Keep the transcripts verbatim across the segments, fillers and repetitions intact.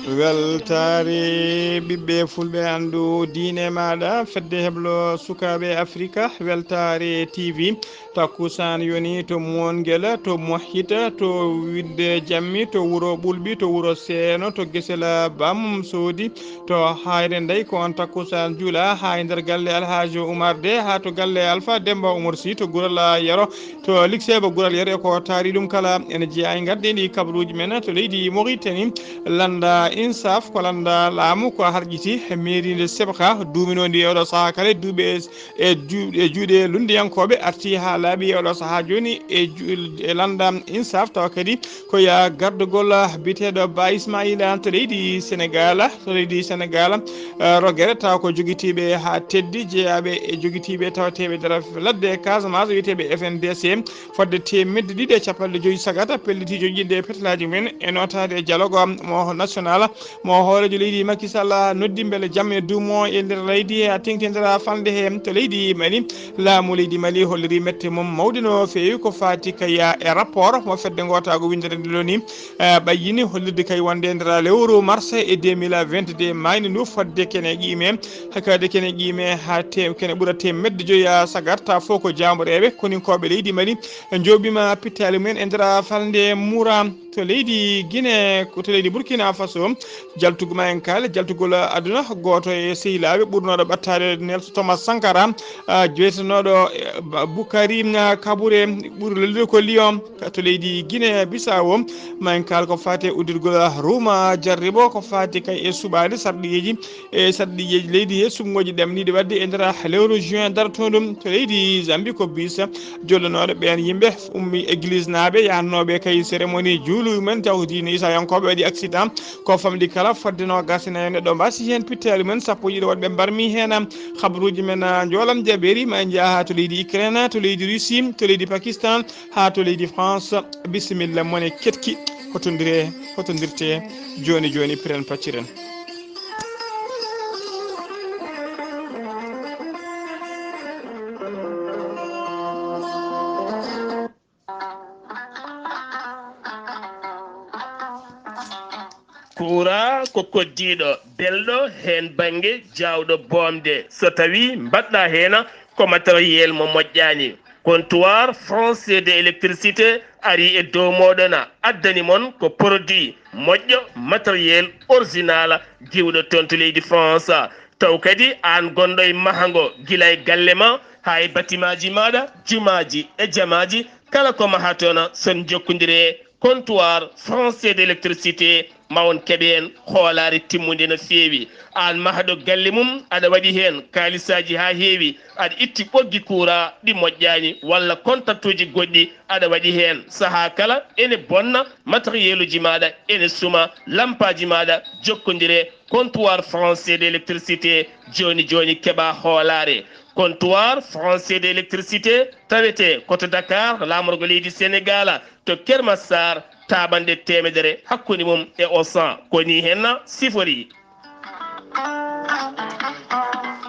Weltaare ɓiɓɓe fulɓe, anndu diine maaɗa, fedde heblo sukaaɓe Afrika, Weltaare T V. Takkusaan yoni to Muwongel, to Mohita, to Widde Jammi, to wuro Ɓulɓi, to wuro Seeno, to Gesel Bam Soodi, to Hayre Ndey, ko on takkusaan juula haa e nder galle Alhaji Umar De, haa to galle Alfa Demba Umar Si, to Gural Yero, to Likseeba Gural Yero, e ko taari ɗum kala. Ene jeyaa e ngardiiɗi kabaruuji men to leydi Mauritanie, lannda Insaf, ko lannda laamu, ko harƴiti mairie de Sebka, duuminoondi e oɗo sahaa kala e duuɓi e e ju-, e juuɗe lunndiyankooɓe, arti haa laaɓi e oɗo sahaa jooni e ju-, e lannda Insaf, tawa kadi ko ya gardagol biyeteeɗo Ba Ismaila to leydi Senegal, to leydi Senegal, eh, rogere tawa ko jogitiiɓe haa teddi, jeyaaɓe e jogitiiɓe tawateeɓe nder ladde Casamance, wiyeteeɓe F N D C, fodde teemedde ɗiɗi e cappanɗe joyi sagata pelliti joƴƴinde e petelaaji men e nootaade e dialogue mo national. Mo hooreejo leydi Macky Sall noddi mbele jam e duumo e nder leydi, a teŋtindira falnde he to leydi Mali. Laamu leydi Mali holliri mette mum mawde no feewi ko faati kay e rapport mo fedde ngootaago winndere nde ɗo ni, eh, ɓayyini hollirde kay wonde e nder lewru mars e deux mille vingt-deux, maayni ndu fodde kene ƴiime, hakkaade kene ƴiime haa te-, kene ɓura teemedde joyi sagarta fof ko jaamboreeɓe koninkooɓe leydi Mali. Jooɓiima pittaali mumen e nder falnde Mura to leydi Guinée, ko to leydi Burkina Faso. Jaltugol ma en kaale, jaltugol aduna, gooto e sehilaaɓe ɓurnooɗo ɓattaade Nelson Thomas Sankara, ah, jeetanooɗo, eh, Ba-, Bukari, ah, Kabure, ɓuri lollude ko Lyon, ka to leydi Guinée Bissau. Ma en kaal ko faati e uddirgol Ruma Jarribo, ko faati kay e suɓaade sarɗiyeeji e sarɗiyeeji leydi he suɓngooji ɗamniiɗi waɗde e nder lewru juin dartoondu to leydi Zambie. Ko bis jollinooɗo ɓeen yimɓe ummi église naaɓe yahnooɓe kay cérémonie juulu men tawhidiino Isayankooɓe waɗi accident. Ko famɗi kala fodde noogaas e nayo neɗɗo mbaasi heen pittaali men sappo e ɗiɗo woɗɓe mbarmi heen. Habaruuji men, ah, njoolam jabeeri ma en njaha to leydi Ukraine, to leydi Russie, to leydi Pakistan, haa to leydi France. Bisimilla, mone ketki, hotondire, hotondirte jooni jooni, piren pacciren. Kuuraa ko koddiiɗo, belɗo heen bannge, jaawɗo boomde. So tawii mbaɗɗaa heen ko matériel mo moƴƴaani. Comptoir français de électricité arii e dow mooɗon, addani mon ko produit moƴƴo, matériel original, diwɗo toon to leydi France. Taw kadi aan gonɗo e mahango, gila e galle ma haa e batimaaji maaɗa, jumaaji e jamaaji, kala ko mahaa toon, so on njokkondirii e comptoir français d'électricité, ma on keɓ heen hoolaare timmunde no feewi. Aan mahɗo galle mum, aɗa waɗi heen kaalisaaji haa heewi, aɗa itti ɓoggi kuuraa ɗi moƴƴaani, walla kontaktuuji goɗɗi aɗa waɗi heen. Sahaa kala ene bonna, matériel uji maaɗa ene suma, lampaaji maaɗa, jokkondiree comptoir français d'électricité, jooni jooni keɓaa hoolaare. Comptoir français d'électricité tawetee ko to Dakar, laamorgo leydi Senegaal, to Keur Massar, taaɓannde teemedere hakkunde mum e Auchan. Ko nii heen siforii.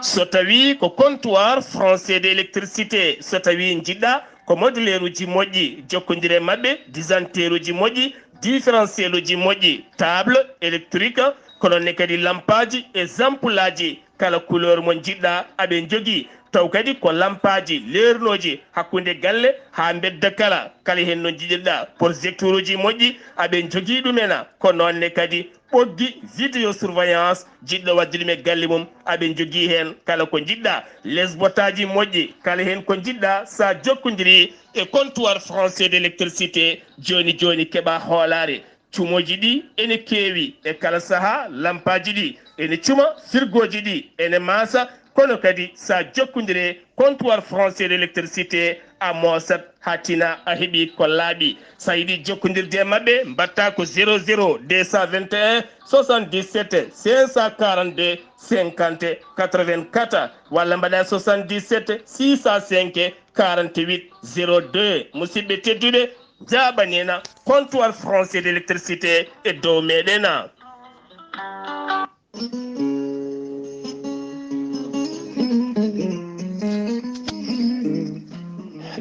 So tawii ko comptoir français d'électricité, so tawii njiɗɗaa ko moduleeruuji moƴƴi, jokkondiree maɓɓe, disanteeruuji moƴƴi, différentiel uji moƴƴi, table électrique, ko noon ne kadi lampaaji e zampulaaji, kala couleur mo njiɗɗaa aɓe njogii. Taw kadi ko lampaaji leernooji hakkunde galle haa mbedda kala, kala heen no njiɗirɗaa. Projecteur uji moƴƴi aɓe njogii ɗum en, ko noon ne kadi ɓoggi vidéo surveillance, jiɗɗo waɗde ɗum e galle mum, aɓe njogii heen kala ko njiɗɗaa. Les botaaji moƴƴi, kala heen ko njiɗɗaa, so a jokkondirii e comptoir français d'électricité, jooni jooni keɓaa hoolaare. Cumooji ɗi ene keewi, e kala sahaa lampaaji ɗi ene cuma, firgooji ɗi ene maasa, kono kadi so a jokkondirii e comptoir français d'électricité, a moosat haa tina, a heɓi ko laaɓi. So a yiɗi jokkondirde e maɓɓe, mbaɗtaa ko zéro zéro deux cent vingt et un soixante-dix-sept cinq cent quarante-deux cinquante quatre-vingt-quatre, walla mbaɗaa soixante-dix-sept six cent cinq quarante-huit zéro deux. Musidɓe tedduɓe, njaaɓanee na comptoir français d'électricité e dow meɗen.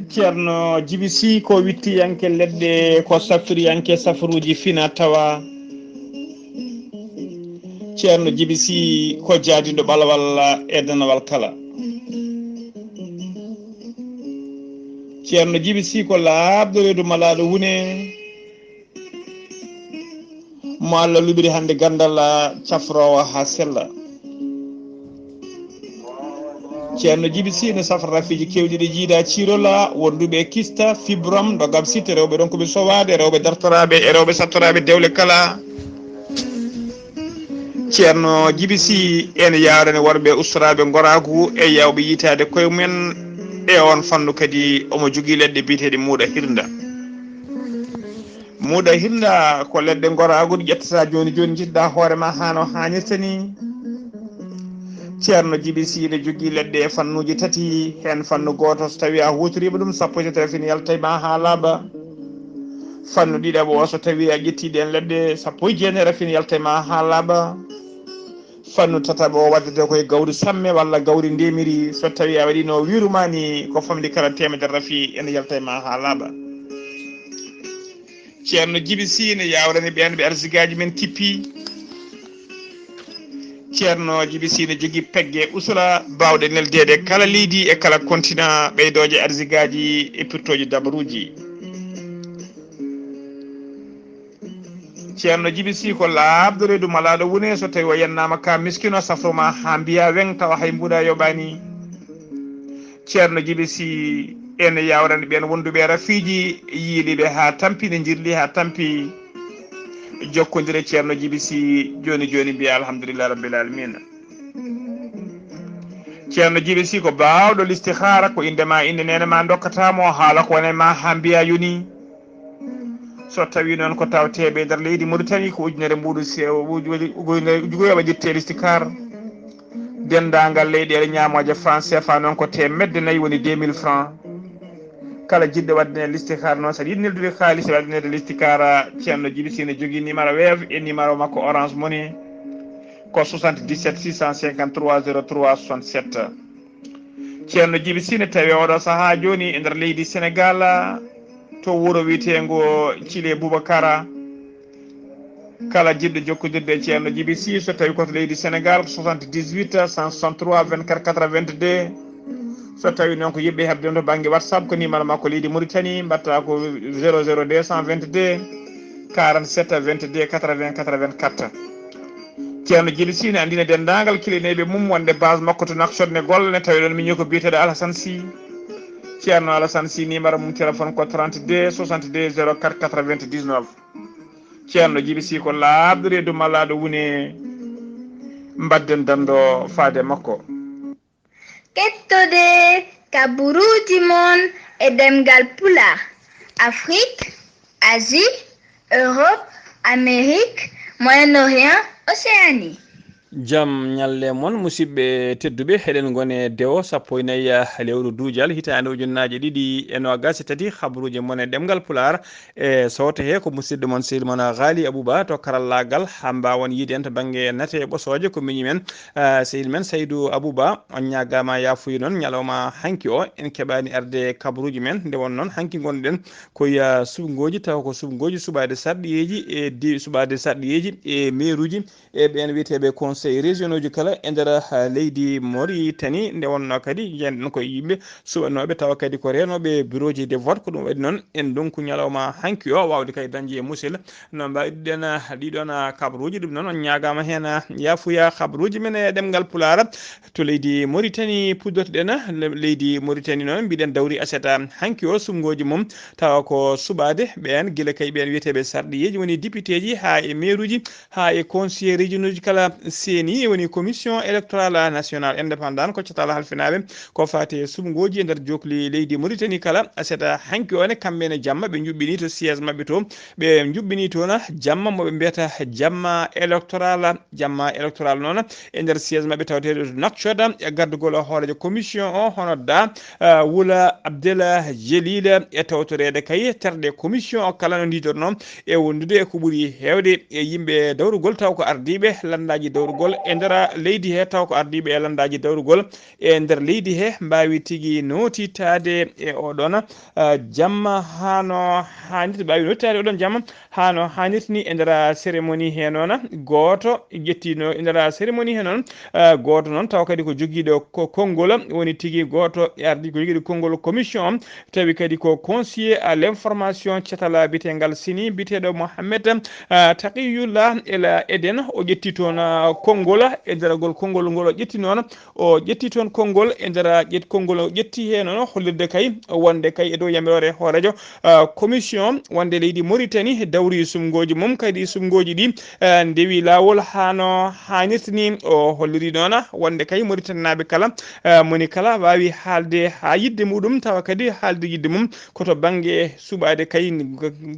Ceerno Jibi Si ko wittiyanke leɗɗe, ko safriyanke safruuji fina tawa. Ceerno Jibi Sii ko jaadindo ɓalawal e danawal kala. Ceerno Jibi Sii ko laaɓɗo reedu malaaɗo wune. Mo Allah luɓiri hannde ganndal cafroowo haa sella. Ceerno Jibi Sii ne safra rafiiji keewɗi ɗi jiida ciirola, wonduɓe kista, fibrom, ɗo gam sitte rewɓe ronkuɓe sowaade, rewɓe dartoraaɓe e rewɓe sattoraaɓe dewle kala. Ceerno Jibi Sii ene yaarani worɓe ustoraaɓe ngoraagu e yawɓe yitaade koye mumen e oon fannu kadi omo jogii leɗɗe biyeteeɗe muuɗa hirnda. Muuɗa hirnda ko leɗɗe ngoraagu ɗe ƴettata jooni jooni, njitda hoore ma haa no haanirta ni. Ceerno Jibi Sii ne jogii leɗɗe e fannuuji tati, heen fannu gooto so tawii a huutoriima ɗum sappo e tati rafin yalta e ma haa laaɓa. Fannu ɗiɗaɓo o so tawii a ƴettii ɗeen leɗɗe sappo e jeenayi rafin yalta e ma haa laaɓa. Fannu tataɓo o waddete koye gawri samme walla gawri ndemiri, so tawii a waɗiino wiiru ma ni ko famɗi kala teemedere rafi ene yalta e ma haa laaɓa. Ceerno Jibi Sii ne yaawrani ɓeen ɓe arsigaaji men kippi. Ceerno Jibi Sii ne jogii pegge usula baawɗe neldeede kala leydi e kala kontina ɓeydooje arsigaaji e pirtooji dabaruuji. Ceerno Jibi Sii ko laaɓɗo reedu malaaɗo wune, so tawii o yennaama ka miskino safro ma haa mbiya weŋ tawa hay mbuuɗa yoɓaani. Ceerno Jibi Sii ene yaawrani ɓeen wonduɓe rafiiji yiiliiɓe haa tampi, ne njirli haa tampi. Jokkondire Ceerno Jibi Sii jooni jooni mbiya alhamdulillahi rabbil alamina. Ceerno Jibi Sii ko baawɗo listihaara, ko innde ma innde neene ma ndokkata mo haala ko wone ma haa mbiya yoni. So tawii noon ko tawteeɓe e nder leydi Mauritanie ko ujunere mbuuɗu se-, uju-, uju-, uju-, uju-, waɗirte listihaara. Denndaangal leyɗeele ñaamooje franc C F A noon ko teemedde nayi woni deux mille francs. Kala jiɗɗo waɗde listihaara noon, so aɗa yiɗi neldude kaalis, waɗde listihaara, Ceerno Jibi Sii ne jogii numéro Wave e numéro makko Orange Money ko soixante-dix-sept six cent cinquante-trois zéro trois soixante-sept. Ceerno Jibi Sii ne tawi oɗo sahaa jooni e nder leydi Senegal to wuro wiyeteengo Cile Bubakara. Kala jiɗɗo jokkondirde e Ceerno Jibi Sii, so tawi ko to leydi Senegal, ko soixante-dix-huit cent soixante-trois vingt-quatre quatre-vingt-deux. So tawi noon ko yiɗɓe heɓde to bannge WhatsApp, ko numéro makko leydi Mauritanie, mbaɗta ko zéro zéro deux cent vingt-deux quarante-sept vingt-deux quatre-vingts quatre-vingt-quatre. Ceerno Jibi Sii ne anndina denndaangal kilineeɓe mum wonde base makko to Nouakchott ne golla, ne tawi ɗoon miñi ko biyeteeɗo Alassane Sii. Ceerno Alassane Sii, numéro mum téléphone ko trente-deux soixante-deux zéro quatre quatre-vingt-dix-neuf. Ceerno Jibi Sii ko laaɓɗo reedu malaaɗo wune, mbadden danndo faade makko. Kettode kaburuuji mon e ɗemngal Pulaar, Afrik, Asie, Europe, Amérique, Moyen-Orient, Océanie. Jam ñalle mon, musidɓe tedduɓe, eɗen ngoni e dewo sappo e nayi, ah, lewru duujal, hitaande ujunnaaje ɗiɗi e noogaas e tati, habaruuji mon e ɗemngal Pulaar. E sooto he ko musidɗo mon, sehil mon Ghali Abouba to karallaagal, haa mbaawon yiide en to bannge nate e ɓosooje, ko miñi men, ah, sehil men Saydou Abouba. On ñaagaama yaafuya noon, ñalawma hanki o en keɓaani arde kabaruuji men, nde won noon hanki ngonɗen ko ya suɓngooji, tawa ko suɓngooji suɓaade sarɗiyeeji e di-, suɓaade sarɗiyeeji e meeruuji e ɓeen wiyeteeɓe conseil régionauji kala e nder, ah, leydi Mauritanie. Nde wonnoo kadi njeɗen ko yimɓe suɓanooɓe, tawa kadi ko reenooɓe bureauji de vote. Ko ɗum waɗi noon en ndonku ñalawma hanki o waawde kadi dañde e musil no mbawiɗen, ah, ɗiɗon, ah, kabaruuji. Ɗum noon on ñaagaama heen, ah, yaafuya. Kabaruuji men e ɗemngal Pulaar to leydi Mauritanie puddotoɗen. Le-, leydi Mauritanie noon mbiɗen dawri aset, ah, hanki o suɓngooji mum, tawa ko suɓaade ɓeen gila kay ɓeen wiyeteeɓe sarɗiyeeji woni députéji haa e meeruuji haa e conseillers régionauji kala, C E N I woni Commission Électorale Nationale Indépendante, ko catal halfinaaɓe ko faati e suɓngooji e nder jookli leydi Mauritanie kala. Aset hanki o ne, kamɓe ne jamma ɓe njuɓɓini to siège maɓɓe to, ɓe njuɓɓini toon jamma mo ɓe mbiyata jamma électorale, jamma électorale noon e nder siège maɓɓe tawateeɗo to Nouakchott, e gardugol hooreejo commission o, hono Da, ah, Wula Abdel Jelil, e tawtoreede kay terɗe commission o kala no ndiidornoo e wondude e ko ɓuri heewde e yimɓe dawrugol, taw ko ardiiɓe lanndaaji dawrugol. gol e nder leydi he, taw ko ardiiɓe e lanndaaji dawrugol e nder leydi he mbaawi tigi nootitaade e oɗon, ah, jamma hano haanirta, mbaawi nootitaade oɗon jamma hano haanirta ni e nder cérémonie he noon. Gooto ƴettino e nder cérémonie he noon, ah, gooto noon taw kadi ko jogiiɗo ko konngol, woni tigi gooto e ardi ko jogiiɗo konngol commission, tawi kadi ko conseiller à l'information, catala bitengal sini, biteɗo Mohamed, ah, Taqiyullah El Eden, o ƴetti toon, ah, konngol. E nder gol konngol ngol o ƴetti noon, o ƴetti toon konngol e nder ƴet-, konngol o ƴetti he noon, hollirde kay wonde kay e dow yamiroore hooreejo, ah, commission, wonde leydi Mauritanie dawri sumngooji mum, kadi sumngooji ɗi, ah, ndewi laawol hano haanirta ni. O holliri noon wonde kay Mauritanie naaɓe kala, ah, moni kala waawi haalde haa yiɗde muɗum, tawa kadi haalde yiɗde mum ko to bannge suɓaade kay,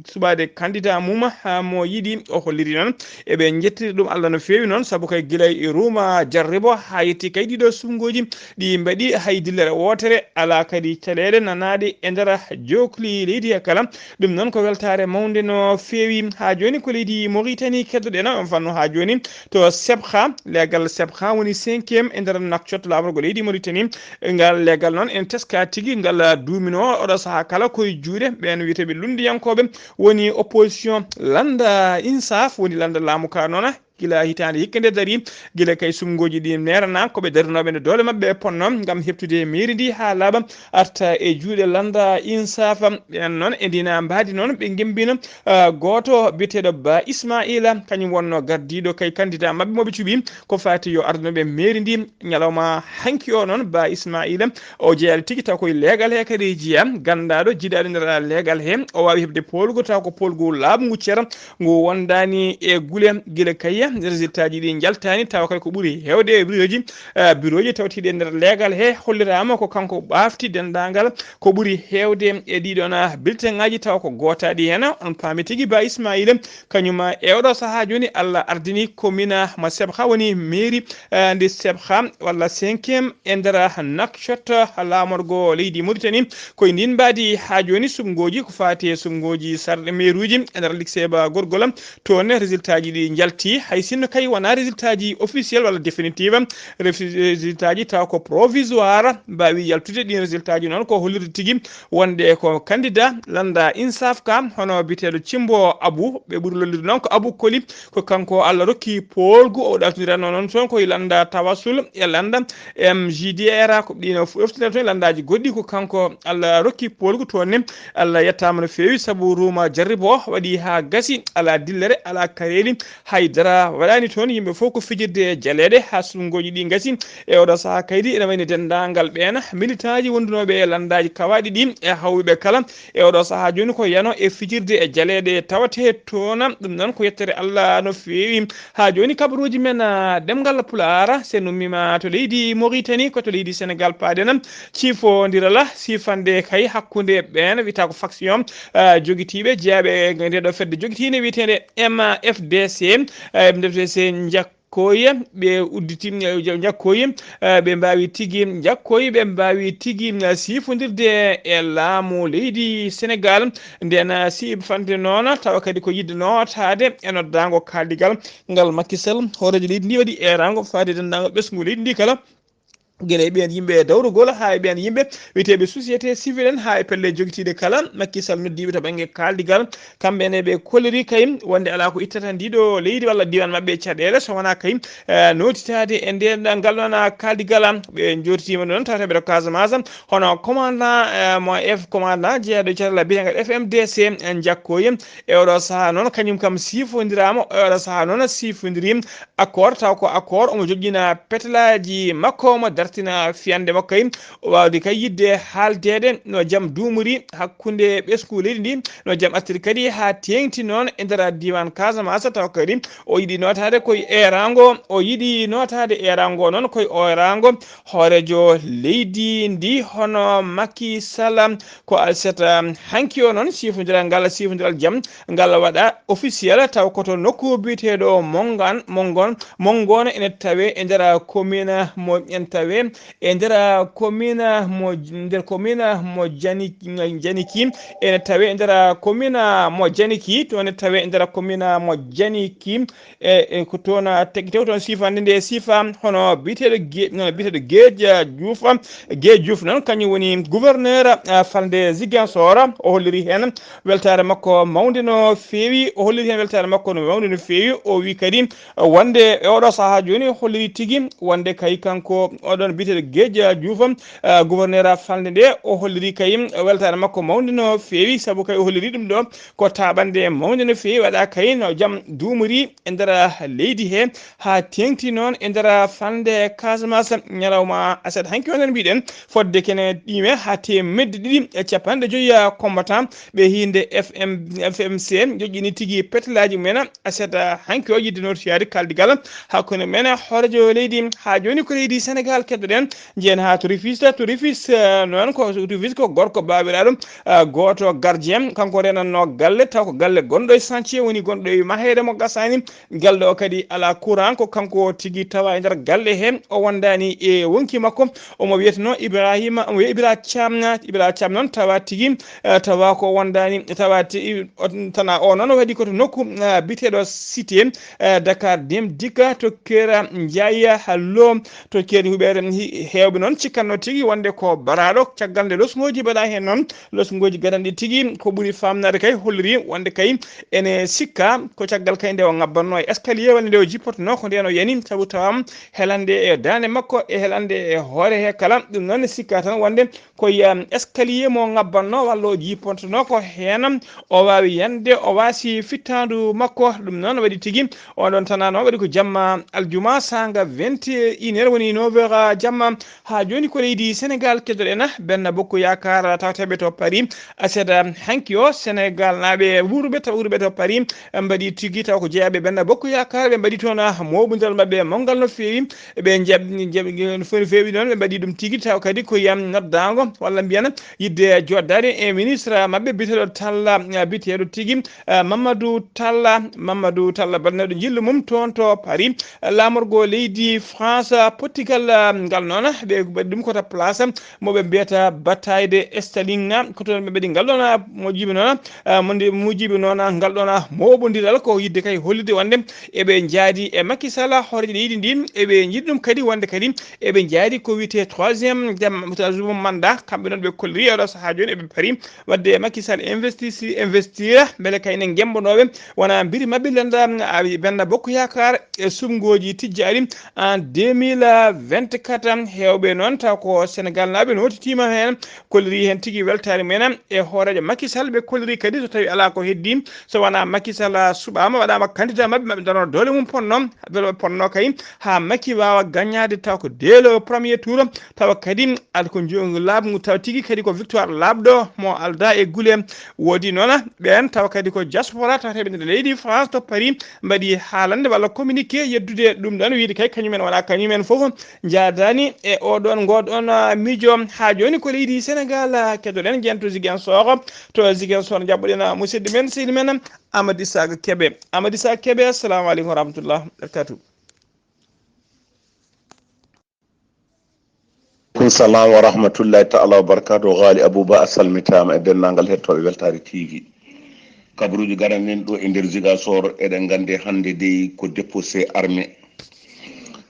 suɓaade candidat mum, ah, mo yiɗi. O holliri noon eɓe njettiri ɗum Allah no feewi noon, sabu kay gila e Ruma Jarribo haa yetti kay ɗiɗo sumngooji ɗi mbaɗi hay dillere wootere, alaa kadi caɗeele nanaaɗe e nder jookli leydi he kala. Ɗum noon ko weltaare mawnde no feewi. Haa jooni ko leydi Mauritanie keddoɗen on fannu haa jooni to Sebha, leegal Sebha woni cinquième e nder Nouakchott laamorgo leydi Mauritanie. Ngal leegal noon en teska tigi ngal duumino oɗo sahaa kala koye juuɗe ɓeen wiyeteeɓe lunndiyankooɓe woni opposition. Lannda Insaf woni lannda laamu ka noon gila hitaande hikka nde dari, gila kay sumngooji ɗi neerana ko ɓe darinooɓe nde doole maɓɓe e ponno ngam heɓtude mairie ndi haa laaɓa arta e juuɗe lannda Insaf. Ɓeen noon e ndina mbaadi noon ɓe ngembino, ah, gooto biyeteeɗo Ba Ismaila, kañum wonno gardiiɗo kay candidat maɓɓe mo ɓe cuɓi ko faati yo ardinoɓe mairie ndi. Ñalawma hanki o noon, Ba Ismaila, o jeyaali tigi taw koye leegal he kadi jeya, ganndaaɗo jiidaɗo nder leegal he, o waawi heɓde poolgu taw ko poolgu laaɓngu cer ngu wondaani e gule. Gila kay résultat ji ɗi njaltaani, tawa kay ko ɓuri heewde e bureauji, eh, bureauji tawtiiɗi e nder leegal he holliraama ko kanko ɓaafti denndaangal ko ɓuri heewde e ɗiɗon, ah, bulletin ŋaaji, tawa ko gootaɗi heen. On paami tigi Ba Ismaila, kañum e oɗo sahaa jooni Allah ardini commune mo Sebha woni mairie, eh, ndi Sebha walla cinquième e nder Nouakchott, laamorgo leydi Mauritanie. Koye ndin mbaadi haa jooni sumngooji ko faati e sumngooji sarɗe mairuuji e nder Likseba Gorgol. Toon ne résultat ji ɗi njalti, hay sinno kay wonaa résultat ji officiel walla définitive, résultat ji taw ko provisoire mbaawi yaltude. Ɗin résultat ji noon ko hollirde tigi wonde ko candidat lannda Insaf ka, hono biyeteeɗo Cimbo Abu, ɓe ɓuri lollirde noon ko Abu Koli, ko kanko Allah rokki poolgu, o ɗaɓɓiranno noon toon koye lannda Tawasul e lannda M J D R, ko ɗino fof ɗoftinta toon e lanndaaji goɗɗi, ko kanko Allah rokki poolgu toon ne. Allah yettaama no feewi sabu Ruma Jarribo waɗi haa gasi, alaa dillere, alaa kareeli, hay dara waɗaani toon. Yimɓe fof ko fijirde e jaleeɗe haa sumngooji ɗi ngasi. E oɗo sahaa kaydi ene wayni denndaangal ɓeen militaaji wondunooɓe e lanndaaji kawaaɗi ɗi e hawruɓe kala e oɗo sahaa jooni ko yano e fijirde e jaleeɗe tawate toon. Ɗum noon ko yettere Allah no feewi. Haa jooni kabaruuji men, ah, ɗemngal Pulaar, so en ummiima to leydi Mauritanie, ko to leydi Senegal paaɗen. Ciifondiral sifande kay hakkunde ɓeen wiyata ko faction, ah, jogitiiɓe jeyaaɓe e ndeɗo fedde jogitiinde wiyeteende M F D C, ah, M F D C njakkoye, ɓe udditi, eh, njakkoye, eh, ɓe mbaawi tigi, njakkoye ɓe mbaawi tigi, eh, sifondirde e laamu leydi Senegal. Nden, eh, sifande noon, tawa kadi ko yiɗde nootaade e noddaango kaaldigal ngal Macky Sall, hooreejo leydi ndi waɗi eeraango faade denndaangal ɓesngu leydi ndi kala. Gila e ɓeen yimɓe dawrugol haa e ɓeen yimɓe wiyeteeɓe société civil en haa e pelle jogitiiɗe kala, Macky Sall noddiiɓe to bannge kaaldigal. Kamɓe ne ɓe kolliri kay wonde alaa ko ittata ndiɗo leydi walla diiwaan maɓɓe caɗeele so wonaa kay, eh, nootitaade e ndeen ngal ɗoon kaaldigal. Ɓe njortiima noon tawateeɓe to Casamance, hono commandant, eh, mo F, commandant jeyaɗo caɗeele biyeteeɗo F M D C, eh, njakkoye. E oɗo sahaa noon, kañum kam sifondiraama, e oɗo sahaa noon sifondirii accord, taw ko accord omo joƴƴina petelaaji makko, omo dartina fiyande makko kay, o waawde kay yiɗde haaldeede no jam duumori hakkunde ɓesngu leydi ndi, no jam artiri kadi haa teeŋti noon e nder diiwaan Casamance, taw kadi o yiɗi nootaade koye eeraango, o yiɗi nootaade eeraango noon koye eeraango hooreejo leydi ndi, hono Macky Sall. Ko aset, um, hanki o noon sifondiral ngal, sifondiral jam ngal waɗa officiel, taw ko to nokku biyeteeɗo Mongan, Mongon, Mongon ene tawe e nder commune mo en tawe e nder commune mo nder commune mo Jani- Janiki, ene tawe e nder commune mo Janiki, to ene tawe e nder commune mo Janiki, e e ko toon tagi taw toon sifande nde sifa hono biyeteeɗo Ge- no biyeteeɗo Geeja Juuf. Geeja Juuf noon kañum woni gouverneur, ah, falnde Ziguinchor. O holliri heen weltaare makko mawnde no feewi, o holliri heen weltaare makko no mawnde no feewi. O wi kadi wonde e oɗo sahaa jooni holliri tigi wonde kay kanko oɗon biyeteeɗo Geeja Juuf, ah, gouverneur falnde nde, o holliri kay weltaare makko mawnde no feewi, sabu kay o holliri ɗum ɗo ko taaɓannde mawnde no feewi waɗa kay no jam duumori e nder leydi he, haa teeŋti noon e nder falnde Casamance. Ñalawma aset hanki o nen mbiɗen fodde kene ɗiime haa teemedde ɗiɗi e capanɗe joyi combattant ɓe hinde F M, F M C joƴƴini tigi petelaaji mumen. Aset hanki o yidde notiyaade kaldigal hakkunde men hoorejo leydi haa jooni ko leydi Sénégal keddoɗen. Njiyen haa to Rufisque, to Rufisque, eh, noon ko Rufisque ko gorko baabiraaɗo, eh, gooto gardien, kanko renatno galle, taw ko galle gonɗo e chantier woni gonɗo e maheede mo gasani. Galle o kadi alaa courant, ko kanko tigi tawa e nder galle he, o wondaani e wonki makko. Omo wiyeteno Ibrahima, omo wiya Ibra Thiam, Ibra Thiam noon tawa tigi, eh, tawa ko wondaani, tawa ti-, o- tana o noon waɗi ko to nokku, eh, biyeteeɗo Cité, eh, Dakar Dem Dikka to Kera Ndiaye Hallo, to Keri Huɓeere. Hi- heewɓe noon cikkanno tigi wonde ko baraaɗo. Caggal nde losngooji mbaɗa heen noon, losngooji gadanɗi tigi, ko ɓuri faamnaade kay holliri wonde kay ene sikka ko caggal kay nde o ngabbanno e escalier walla nde o jippotono ko ndeen o yani, sabu tawam helande e daande makko e helande e hoore he kala. Ɗum noon ne sikka tan wonde ko, um, escalier mo ngabbanno walla o jippontono ko heen o waawi yande, o waasi fittaandu makko. Ɗum noon waɗi tigi oɗon tana noon waɗi ko jamma aljuma saanga vingt et une heures woni neuf heures jamma. Haa jooni ko leydi Sénégal keddoɗen. Benno Bokk Yaakaar tawteɓe to Paris. Aset hanki o Sénégal naaɓe wuurɓe taw wuurɓe to Paris mbaɗi tigi taw ko jeyaaɓe Benno Bokk Yaakaar, ɓe mbaɗi toon mooɓondiral maɓɓe mawgal no feewi. Ɓe njaɓ- njaɓ- no feewi feewi noon, ɓe mbaɗi ɗum tigi taw kadi ko yam noddaango walla mbiyan yidde joddaade e ministre maɓɓe biyeteeɗo Talla, ah, biyeteeɗo tigi, ah, Mamadou Talla, Mamadou Talla balneeɗo njillu mum toon to Paris. Laamorgo leydi France, Portugal, ah, ngal noon ɓe mbaɗi ɗum ko to place mo ɓe mbiyata bataille de Stalinga, ko toon ɓe mbaɗi ngal ɗoon, ah, mo jibi noon, ah, mo ndi- mo jibi noon, ah, ngal ɗoon, ah, mooɓondiral ko yidde kay hollitde wonde eɓe njaadi e Macky Sall, hooreejo leydi ndi, eɓe njiɗi ɗum kadi wonde kadi eɓe njaadi ko wiyetee troisième jam- troisième mandat. Kamɓe noon ɓe kolliri e oɗo sahaa jooni eɓe pari waɗde e Macky Sall investi- investir mbele kayne ngemmbanooɓe wona mbiri maɓɓe lenda, ah, Benno Bokk Yaakaar e suɓngooji tijjaaɗi en deux mille vingt-quatre. Heewɓe noon taw ko Sénégal naaɓe nootitiima heen, kolliri heen tigi weltaare mumen e hooreejo Macky Sall. Ɓe kolliri kadi so tawi alaa ko heddi, so wonaa Macky Sall suɓaama, waɗaama candidat maɓɓe, maɓɓe daroo doole mum ponno, doole maɓɓe ponno kay, haa Macky waawa gaññaade taw ko dès le premier tour, tawa kadi ad ko jo- laaɓngu, tawa tigi kadi ko victoire laaɓɗo mo aldaa e gule. Woodi noon ɓeen tawa kadi ko diaspora tawateɓe nder leydi France to Paris mbaɗi haalande walla communiqué yeddude ɗum ɗon, wiide kay kañumen wona kañumen fof njaadaani e oɗon ngoɗon, ah, miijo. Haa jooni ko leydi Sénégal, ah, keddoɗen jento Ziguinchor. To Ziguinchor njaɓɓoɗen, ah, musidɗo men sehil men Amady Saga Kebe. Amady Saga Kebe, assalamu aleykum wa rahmatullah wa barakatuh. Aleykum salam wa rahmatullahi taala wa barakatuh. Ghali Abouba, a salmitaama e denndaangal hettooɓe Weltaare T V. Kabaruuji garanɗen ɗo e nder Ziguinchor, eɗen nganndi hannde dey ko déposé armée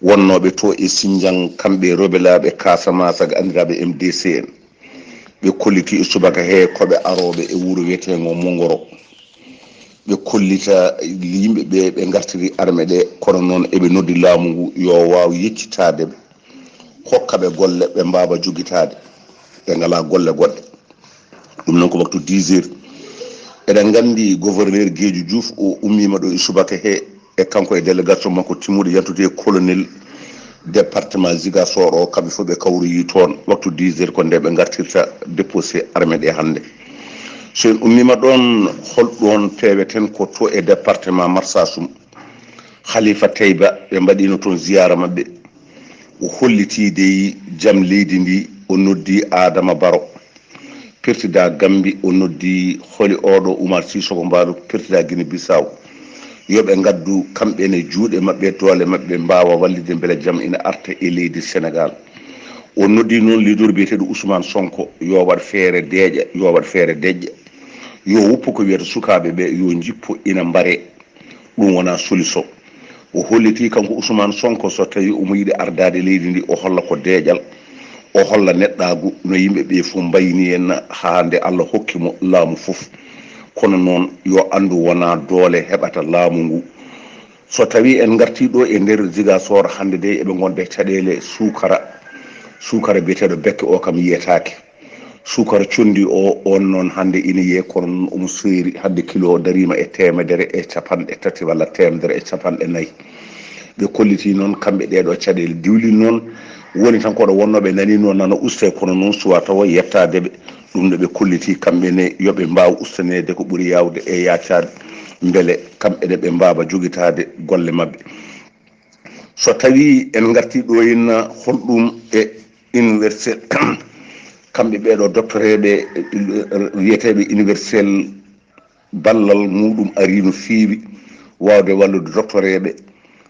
wonnooɓe to e Sindian, kamɓe e rebelaaɓe Casamance ak anndiraaɓe M D C en. Ɓe kolliti e subaka he ko ɓe arooɓe e wuro wiyeteengo Mongoro. Ɓe kollita yimɓe ɓe, ɓe ngartiri armée ɗe, kono noon eɓe noddi laamu ngu yo waaw yeccitaade ɓe, hokka ɓe golle, ɓe mbaawa jogitaade, ɓe ngalaa golle goɗɗe. Ɗum noon ko waktu dix heures. Eɗen nganndi gouverneur Geejo Juuf o ummiima ɗo e subaka he, e kanko e délégation makko timmuɗo yantude e colonel département Ziguinchor o, kamɓe fof ɓe kawroyi toon waktu dix heures, ko nde ɓe ngartirta déposé armée ɗe hannde. So en ummiima ɗoon, hol ɗoon peeweten? Ko to e département Marsassoum, Khalifa Tayba, ɓe mbaɗino toon ziyaara maɓɓe. O hollitii dey jam leydi ndi, o noddi Adama Baro. Pirtida Gambi, o noddi holi oɗo Umar Sisoko Mbaalo, pirtida Guinée Bissau, yo ɓe ngaddu kamɓe ne juuɗe maɓɓe, doole maɓɓe, mbaawa wallitde mbele jam ina arta e leydi Senegal. O noddi noon leader biyeteeɗo Ousmane Sonko yo waɗ feere deeƴa, yo waɗ feere deƴƴa, yo woppu ko wiyata sukaaɓe ɓe, yo njippo ina mbare. Ɗum wonaa solution. O hollitii kanko Ousmane Sonko so tawii omo yiɗi ardaade leydi ndi, o holla ko deeƴal, o holla neɗɗaagu no yimɓe ɓee fof mbayni en haa nde Allah hokki mo laamu fof. Kono noon yo anndu wonaa doole heɓata laamu ngu. So tawii en ngartii ɗo e nder Ziguinchor hannde de eɓe ngonda e caɗeele suukara, suukara biyeteeɗo bekke o kam yiyetaake. Suukara conndi o, oon noon hannde ina yiyee kono noon omo seeri, hannde kilo o dariima e teemedere e capanɗe tati walla teemedere e capanɗe nayi. Ɓe kollitii noon kamɓe ɗee ɗoo caɗeele diwlin noon woni tan ko ɗo wonnoo ɓe nanii noon nana ustee kono noon suwaa tawa yettaade ɓe. Ɗum ɗo ɓe kollitii kamɓe ne yo ɓe mbaaw ustaneede ko ɓuri yaawde e yaacaade mbele kamɓe ne ɓe mbaawa jogitaade golle maɓɓe. So tawii en ngartii ɗo henna holɗum e universel, kamɓe ɓee ɗoo doktoreeɓe wiyeteeɓe universel ballal muɗum arii no feewi waawde wallude doktoreeɓe.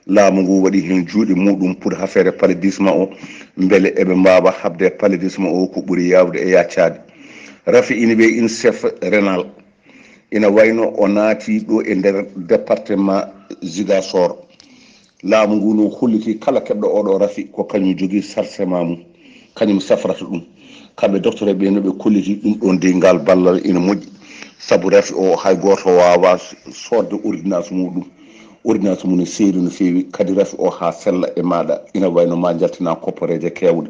Laamu ngu waɗi heen juuɗe muɗum pour hafeere paludisme o mbele eɓe mbaawa haɓde paludisme o ko ɓuri yaawde e yaacaade. Rafi ina wiyee une chef rénal ina wayno o naati ɗo e nder département Ziguinchor. Laamu ngu no hollitii kala keɓɗo oɗo rafi ko kañum jogii sarse ma mum, kañum safrata ɗum. Kamɓe docteur ɓe no ɓe kollitii ɗum ɗon dey ngal ballal ina moƴƴi, sabu rafi o hay gooto waawaa soodde ordonnance muɗum. Ordonnance mum ne seeri no feewi, kadi rafi o haa sella e maaɗa ina wayno ma njaltina kopporeeje keewɗe.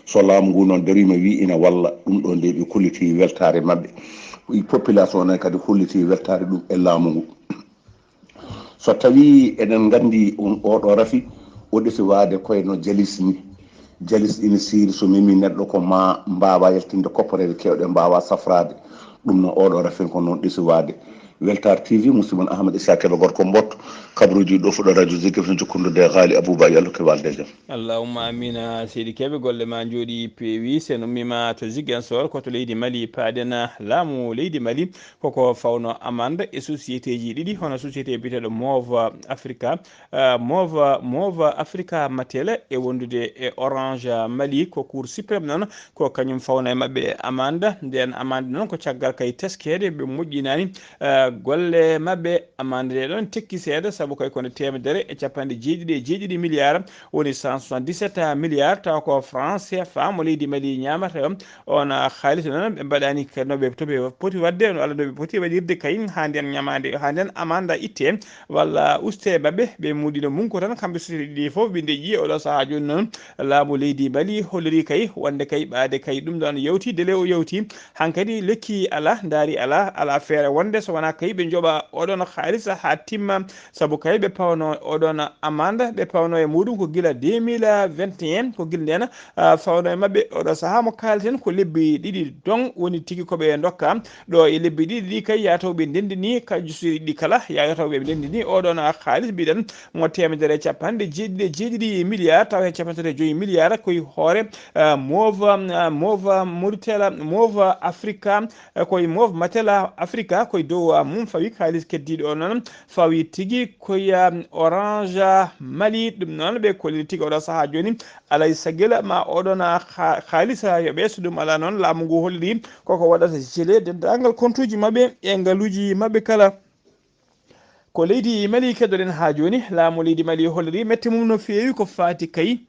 So laamu ngu noon dariima wii ina walla, ɗum ɗon dey ɓe kollitii weltaare maɓɓe. Population o noon kadi hollitii weltaare ɗum e laamu ngu. So tawii eɗen nganndi on oɗo rafi o ɗesi waade koye no jalis ni, jalis ina seeri so memi neɗɗo ko ma mbaawa yaltinde kopporeeje keewɗe mbaawa safraade. Ɗum no oɗo rafi ko noon ɗesi waade. Weltaare T V, musidɗo mon Ahmad Issa Kebe gorko Mbotto, kabaruuji ɗo fuɗɗo radio Zik F M jokkondirde e Ghali Abouba Yallo ke walde jam. Allahumma amina. Seydi Kebe, golle ma njooɗi peewi. Sen ummiima to Ziguinchor, ko to leydi Mali paaɗen. Laamu leydi Mali koko fawno amande e sociétéji ɗiɗi, hono société biyeteeɗo Move Africa, eh, Move, Move Africa Matela e wondude e Orange Mali, ko Cour suprême noon ko kañum fawna e maɓɓe amande. Nden amande noon ko caggal kay teskeede ɓe moƴƴinaani, eh, golle maɓɓe. Amande nde ɗon tekki seeɗa, sabu kay ko nde teemedere e capanɗe jeeɗiɗi e jeeɗiɗi milliards, woni cent soixante-dix-sept milliards, tawa ko franc C F A mo leydi Mali ñaamata. On, ah, haalis noon ɓe mbaɗaani ka no ɓe, to ɓe poti waɗde, no Allah no ɓe poti waɗirde kay haa nden ñamaande, haa nden amande itte walla uste maɓɓe. Ɓe muɗino mum ko tan kamɓe société ɗiɗi fof ɓe ndeƴƴi. Oɗo sahaa jooni noon laamu leydi Mali holliri kay wonde kay ɓaade kay ɗum ɗon yawti, délai o yawti, hankadi lekki alaa, ndaari alaa, alaa feere wonde so wonaa kay ɓe njoɓa oɗon haalis haa timma, sabu kay ɓe pawno oɗon amande, ɓe pawno e muɗum ko gila deux mille vingt et un, ko gila nden, ah, fawno e maɓɓe oɗo sahaa mo kaalten ko lebbi ɗiɗi don woni tigi ko ɓe ndokka. Ɗo e lebbi ɗiɗi ɗi kay yataw ɓe ndendini ka jusiri ɗi kala, yataw ɓe ndendini oɗon haalis mbiɗen mo teemedere e capanɗe jeeɗiɗi e jeeɗiɗi milliards, tawa heen capanɗe tati e joyi milliards koye hoore, eh, Move, eh, Move Mauritania, Move Africa, eh, koye Move Matela Africa, koye dow, ah, mum fawi. Haalis keddiiɗo o noon fawi tigi koye, ah, Orange Mali. Ɗum noon ɓe kolliri tigi oɗo sahaa jooni alay sagila ma oɗon, ah, ha-, haalis, ah, yo ɓe so ɗum alaa noon laamu ngu holliri koko waɗata gelé denndaangal kontuuji maɓɓe e ngaluuji maɓɓe kala. Ko leydi Mali keɗoɗen haa jooni. Laamu leydi Mali holliri mette mum no feewi ko faati kay.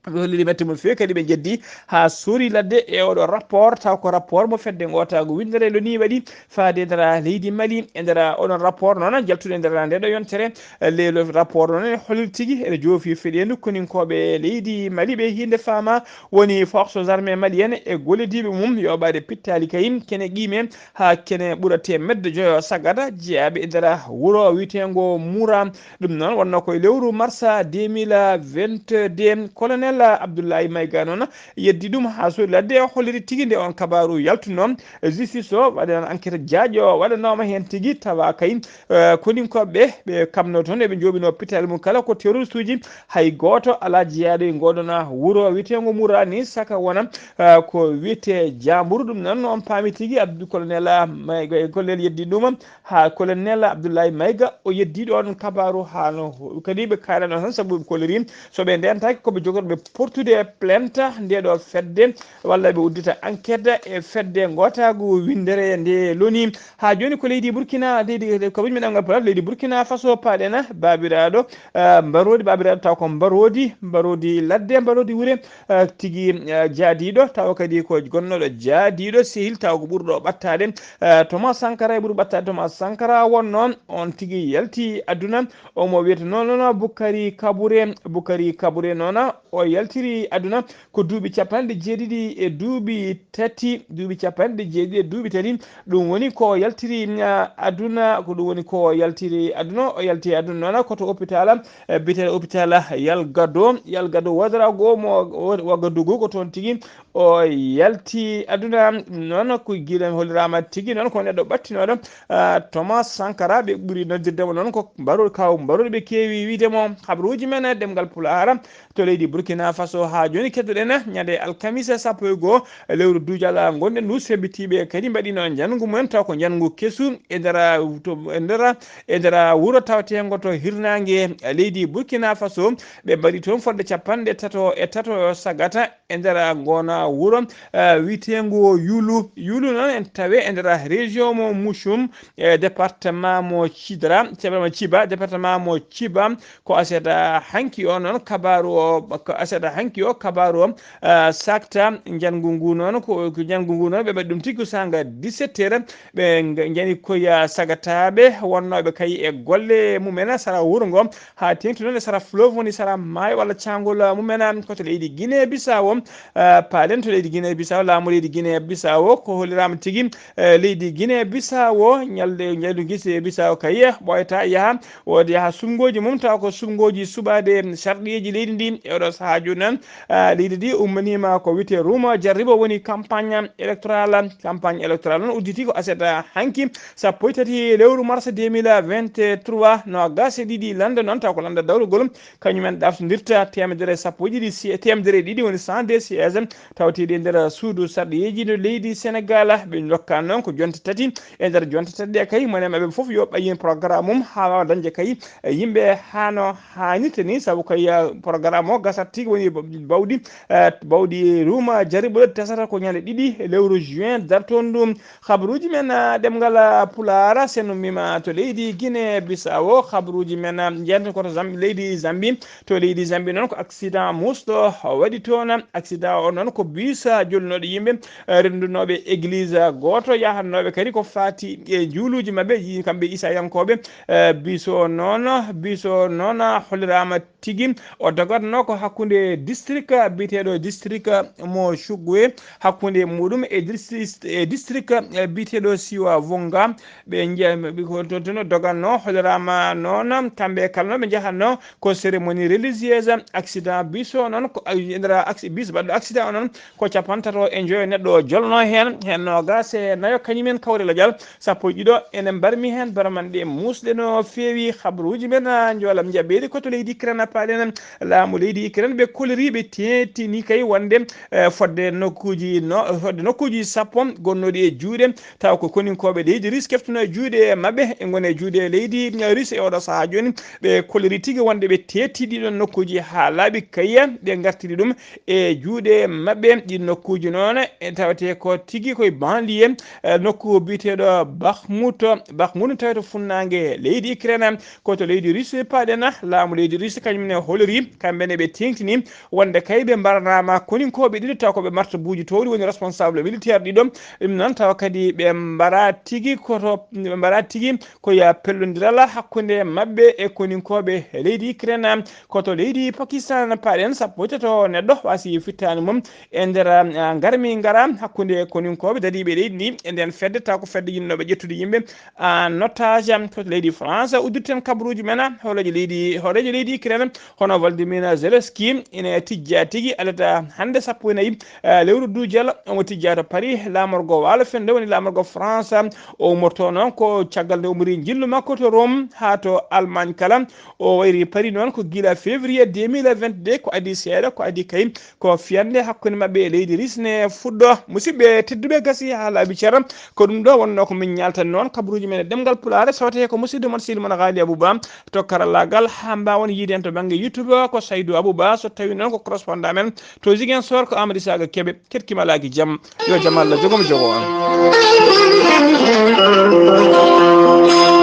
Ɓe holliri mette mum feewi kadi ɓe njeddi haa suuri ladde e oɗo rapport, taw ko rapport mo fedde ngootaagu winndere loni waɗi faade e nder leydi Mali. E nder oɗon rapport noon jaltuɗo e nder nde ɗo yontere, le, le rapport noon e holliri tigi ene joofi feɗeendu koninkooɓe leydi Mali ɓe hinde faama woni forces armées maliennes e gollodiiɓe mum yoɓaade pittaali kay kene qiime haa kene ɓura teemedde joyo sagata jeyaaɓe e nder wuro wiyeteengo Mura. Ɗum noon wonnoo ko e lewru marsa deux mille vingt-deux. Colonel Abdoulaye Maïga noon yeddi ɗum haa suuri ladde, holliri tigi nde on kabaaru yaltunoo. Justice o waɗanan enquête jaaƴo waɗanooma heen tigi, tawa kay, eh, koninkooɓe ɓe kamno toon eɓe njooɓinoo pittaali mum kala ko terroriste uji, hay gooto alaa jeyaaɗo e ngoɗon wuro wiyeteengo Mura ni, saka wona, eh, ko wiyetee Jaamburu. Ɗum noon on paami tigi Abdou Colonel, ah, Maïga, Colonel yeddi ɗum. Haa Colonel Abdoulaye Maïga o yeddi ɗoon kabaaru haa no kadi ɓe kaalano tan, sabu ɓe kolliri so ɓe ndentaaki ko ɓe jogorɓe portude plainte nde ɗo fedde, walla ɓe uddita enquête e fedde ngootagu winndere nde loni. Haa jooni ko leydi Burkina, leydi, ko min ɗemngal Pulaar, leydi Burkina Faso, paaɗen baabiraaɗo, eh, mbaroodi, baabiraaɗo taw ko mbaroodi, mbaroodi ladde, mbaroodi wure, eh, tigi, eh, jaadiiɗo, tawa kadi ko gonnooɗo jaadiiɗo sehil, tawa ko ɓurɗo ɓattaade, eh, Thomas Sankara, e ɓuri ɓattaade Thomas Sankara wonno, on tigi yalti aduna, omo wiyata noon, noon Bukari Kabure, Bukari Kabure noon, o yaltiri aduna ko duuɓi capanɗe jeeɗiɗi e duuɓi tati, duuɓi capanɗe jeeɗiɗi e duuɓi tati. Ɗum woni ko yaltiri, ah, aduna, ko ɗum woni ko yaltiri aduna. O yalti aduna noon ko to hôpital, eh, biyeteeɗo hôpital Yalgado, Yalgado Ouagadougou mo, Ouagadougou ko toon tigi o yalti aduna. Noon ko gila holliraama tigi noon ko neɗɗo ɓattinooɗo, ah, Thomas Sankara, ɓe ɓuri noddirde mo noon ko mbaroɗo, kaw mbaroɗo ɓe keewi wiyde mo. Habaruuji men e ɗemngal Pulaar to leydi Burkina Faso. Haa jooni keddoɗen ñande alkamisa sappo e goo lewru duujal ngonɗen ndu, semmbitiiɓe kadi mbaɗino njanngu mumen, taw ko njanngu kesu e nder, to, e nder, e nder wuro tawteengo to hirnaange leydi Burkina Faso. Ɓe mbaɗi toon fodde capanɗe tato e tato sagata e nder ngoona wuro, eh, wiyeteengo Yulu. Yulu noon en tawe e nder région mo Mouchoum, e département mo Cidra, Ciba, mo Ciba, département mo Ciba. Ko aset hanki o noon kabaaru o, ko aset hanki o kabaaru o, eh, sakta njanngu ngu noon, ko, ko njanngu ngu noon ɓe mbaɗi ɗum tigi ko saanga dix-sept heures. Ɓe ng-, njani koye sagataaɓe wonnooɓe kay e golle mumen sara wuro ngo, haa teeŋti noon e sara fleuve woni sara maayo walla caangol mumen, ko to leydi Guinée Bissau. Eh, paalen to leydi Guinée Bissau, laamu leydi Guinée Bissau ko holliraama tigi, eh, leydi Guinée Bissau, ñalde, ñalngu Guinée Bissau kay ɓooyata yaha, wooda yaha suɓngooji mum, tawa ko suɓngooji suɓaade sarɗiyeeji leydi ndi e oɗo sahaa jooni noon. Ah, leydi ndi ummaniima ko wiyetee Ruma Jarribo woni campagne électorale. Campagne électorale noon udditi ko aset hanki, sappo e tati lewru mars deux mille vingt-trois, noogaas e ɗiɗi lannda noon, taw ko lannda dawrugol, kañum en ɗaftondirta teemedere sappo e ɗiɗi si-, teemedere e ɗiɗi woni cent deux sièges tawteeɗi e nder suudu sarɗiyeeji no leydi Senegal. Ɓe ndokka noon ko jonte tati, e nder jonte tati ɗe kay, mone maɓɓe fof yo ɓayin programme mum haa waawa dañde kay yimɓe haa no haanirta ni, sabu kay, eh, programme o gasat tigi woni ba-, bawɗi, eh, bawɗi Ruma Jarribo tasata ko ñande ɗiɗi lewru juin dartoon ɗum. Habaruuji men, eh, ɗemngal, eh, Pulaar, sen ummiima to leydi Guinée Bissau. Habaruuji men, eh, njeyaten ko to Zambi, leydi Zambi. To leydi Zambi noon ko accident musɗo waɗi toon. Accident o noon ko bus, eh, jolnooɗo yimɓe, eh, renndunooɓe église gooto, yahatnooɓe kadi ko faati e juuluuji maɓɓe, yi-, kamɓe Isayankooɓe. Eh, bus o noon, bus o noon, ah, holliraama tigi o dogatnoo ko hakkunde district biyeteeɗo district mo Chugwe, hakkunde muɗum e distri-, e district, eh, biyeteeɗo Siwa Vonga. Ɓe nje-, ɓe ko to-, toon o dogatnoo, holliraama noon, kamɓe kala no ɓe njahatnoo ko cérémonie religieuse. Accident bus o noon ko, ay, e nder acci-, bus baɗɗo accident o noon ko capantato e njoyo neɗɗo o jolno heen, heen noogaas e nayo kañum en kawre lojal. Sappo e ɗiɗo, enen mbarmi heen barmanɗe muusɗe no feewi. Habaruuji men, ah, njoolam njaɓeeri ko to leydi Ukraine paaɗen. Laamu leydi Ukraine ɓe koliri, ɓe teeŋtini kay wonde, eh, fodde nokkuuji no-, fodde nokkuuji sappo gonnooɗi e juuɗe, taw ko koninkooɓe leydi Russe keftuno e juuɗe maɓɓe, e ngoni e juuɗe leydi Russe e oɗo sahaa jooni. Ɓe koliri tigi wonde ɓe teeŋti ɗiɗon nokkuuji haa laaɓi kay, ɓe ngartiri ɗum e juuɗe maɓɓe. Ɗiin nokkuuji noon, e tawetee ko tigi koye banlieue, eh, nokku biyeteeɗo Bakhmut. Bakhmut tawi to funnaange leydi Ukraine, ko to leydi Russe paaɗen. Laamu leydi Russe kañum ne holori, kamɓe ne ɓe teeŋtini wonde kay ɓe mbaranaama koninkooɓe ɗiɗo, taw ko ɓe martabuuji towɗi woni responsable militaire ɗiɗo. Ɗum noon tawa kadi ɓe mbara tigi ko to, ɓe mbara tigi ko ya pellondiral hakkunde maɓɓe e koninkooɓe leydi Ukraine. Ko to leydi Pakistan paaɗen, sappo e tato neɗɗo waasi fittaani mum e nder, ah, ngarmi ngara hakkunde koninkooɓe dariiɓe leydi ndi e nden fedde, taw ko fedde yinnooɓe ƴettude yimɓe en otage. To leydi France, uddirten kabaruuji men, hooreejo leydi, hooreejo leydi Ukraine, hono Volodymyr Zelensky, ina tijja tigi alata hannde sappo e nayi, eh, lewru duujal, omo tijja to Paris, laamorgo waalo fende woni laamorgo France. O ummorto noon ko caggal nde ummori njillu makko to Rome haa to Allemagne kala. O wayri Paris noon ko gila février deux mille vingt-deux, ko adii seeɗa, ko adii kay ko fiyannde hakkunde maɓɓe e leydi Russe ne fuɗɗo. Musidɓe tedduɓe, gasi haa laaɓi cer. Ko ɗum ɗo wonnoo ko min ñaltani noon kabaruuji men e ɗemngal Pulaar, sawte ko musidɗo mon sehil mon Haali Abou Ba to karallaagal, haa mbaawon yiide en to Bannge YouTube ko Saydou Abou Ba, so tawi noon ko correspondant men to Ziguinchor ko Amadou Isaga Kebe. Ketkiima alaa ki jam, yo jam Allah jogo mo jogo on.